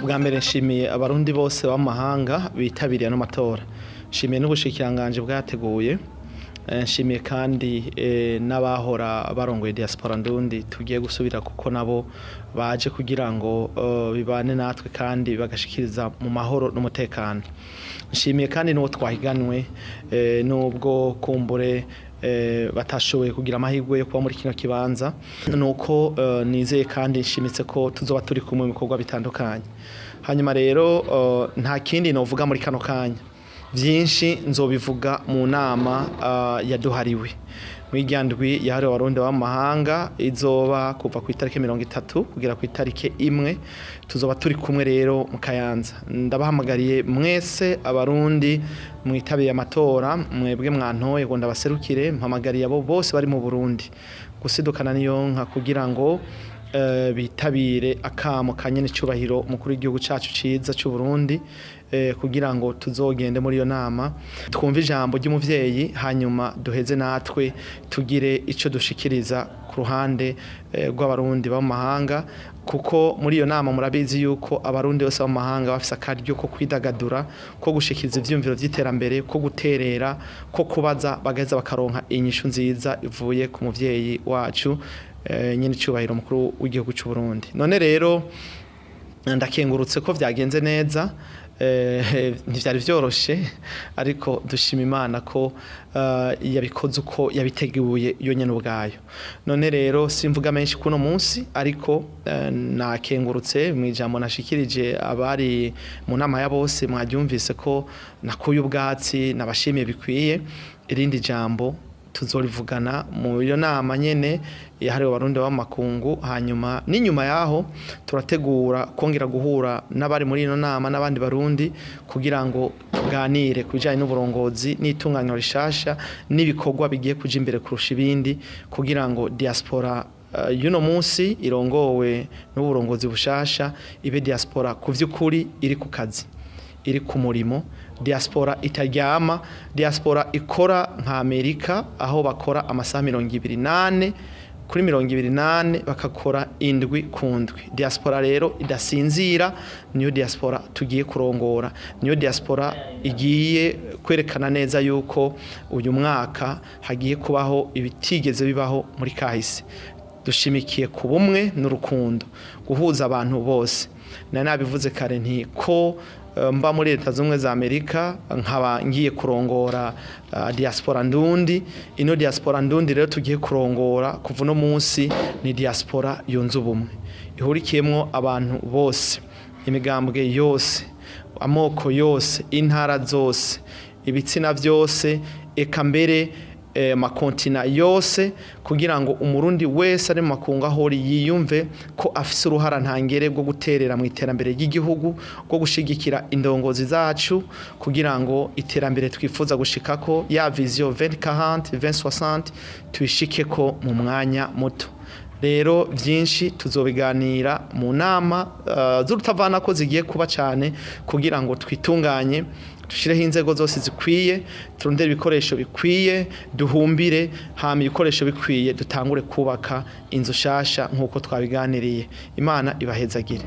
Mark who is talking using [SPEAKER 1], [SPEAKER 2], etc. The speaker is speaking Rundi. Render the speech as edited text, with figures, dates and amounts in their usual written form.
[SPEAKER 1] Ubwa mbere nshimiye Abarundi bose b'amahanga bitabiriye ano matora, nshimiye n'ubushikiranganji bwateguye, nshimiye kandi n'abahora barongoye diaspora ndundi tugiye gusubira, kuko nabo baje kugira ngo bibane natwe kandi bagashikiriza mu mahoro n'umutekano. Nshimiye kandi n'uwo twahiganwe, nubwo kumbure batashoboye kugira amahirwe yo kuba muri kino kibanza, nuko nizeye kandi nshimitse ko tuzoba turi kumwe mu bikorwa bitandukanye. Hanyuma rero nta kindi novuga muri kano kanya, byinshi nzobivuga mu nama yaduhariwe mw'irya ndwi yahariwe Abarundi b'amahanga, izoba kuva ku itariki 30 kugera ku itariki 1. Tuzoba turi kumwe rero mu Kayanza. Ndabahamagariye mwese Abarundi mwitabiye amatora, mwebwe mwantoye ngo ndabaserukire, mpamagariye abo bose bari mu Burundi gusidukana niyo nka kugira ngo bitabire akamo ka nyen'icyubahiro umukuru w'igihugu cyacu ciza cy'u Burundi, kugira ngo tuzogende muri iyo nama, twumve ijambo ry'umuvyeyi, hanyuma duheze natwe tugire ico dushikiriza ku ruhande rw'Abarundi bo mu mahanga, kuko muri iyo nama murabizi yuko Abarundi bose bo mu mahanga bafise akaryo ko kwidagadura, ko gushikiriza ivyiyumviro vy'iterambere, ko guterera, ko kubaza, bagaheza bakaronka inyishu nziza ivuye ku muvyeyi wacu, nyene icubahiro mukuru w'igihugu cy'u Burundi. None rero ndakengurutse ko vyagenze neza, ntivyari vyoroshe, ariko dushima Imana ko yabikoze uko yabiteguye yo nyene ubwayo. None rero simvuga menshi kuno munsi, ariko nakengurutse mu ijambo nashikirije abari mu nama ya bose. Mwaryumvise ko nakuye ubwatsi, nabashimiye bikwiye. Irindi jambo tuzorivugana mu iyo nama nyene yahariwe Abarundi b'amakungu. Hanyuma n'inyuma yaho turategura kongera guhura n'abari muri ino nama n'abandi Barundi kugira ngo tuganire ku bijanye n'uburongozi n'itunganywa rishasha n'ibikorwa bigiye kuja imbere kurusha ibindi, kugira ngo diaspora y'uno munsi irongowe n'uburongozi bushasha ibe diaspora ku vy'ukuri iri ku kazi, iri ku murimo, diaspora itaryama, diaspora ikora nka Amerika, aho bakora amasaha 24 kuri 24, bakakora 7 ku 7. Diaspora rero idasinzira niyo diaspora tugiye kurongora, niyo diaspora igiye kwerekana neza yuko uyu mwaka hagiye kubaho ibitigeze bibaho muri kahise. Dushimikiye ku bumwe n'urukundo, guhuza abantu bose. Nari nabivuze kare nti ko mba muri Leta Zumwe za Amerika, nkaba ngiye kurongora diaspora ndundi. Ino diaspora ndundi rero tugiye kurongora kuva uno munsi ni diaspora yunze ubumwe, ihurikiyemwo abantu bose, imigambwe yose, amoko yose, intara zose, ibitsina byose, eka mbere makontina yose, kugira ngo Umurundi wese ari mu makungu ahori yiyumve ko afise uruhara ntangere rwo guterera mu iterambere ry'igihugu, rwo gushigikira indongozi zacu, kugira ngo iterambere twifuza gushikako, ya vision 2040 2060, tuyishikeko mu mwanya muto. Rero byinshi tuzobiganira mu nama z'urutavana ko zigiye kuba cyane, kugira ngo twitunganye, dushireho inzego zose zikwiye, turondere ibikoresho bikwiye, duhumbire, hama ibikoresho bikwiye dutangure kubaka inzu shasha nk'uko twabiganiriye. Imana ibahezagire.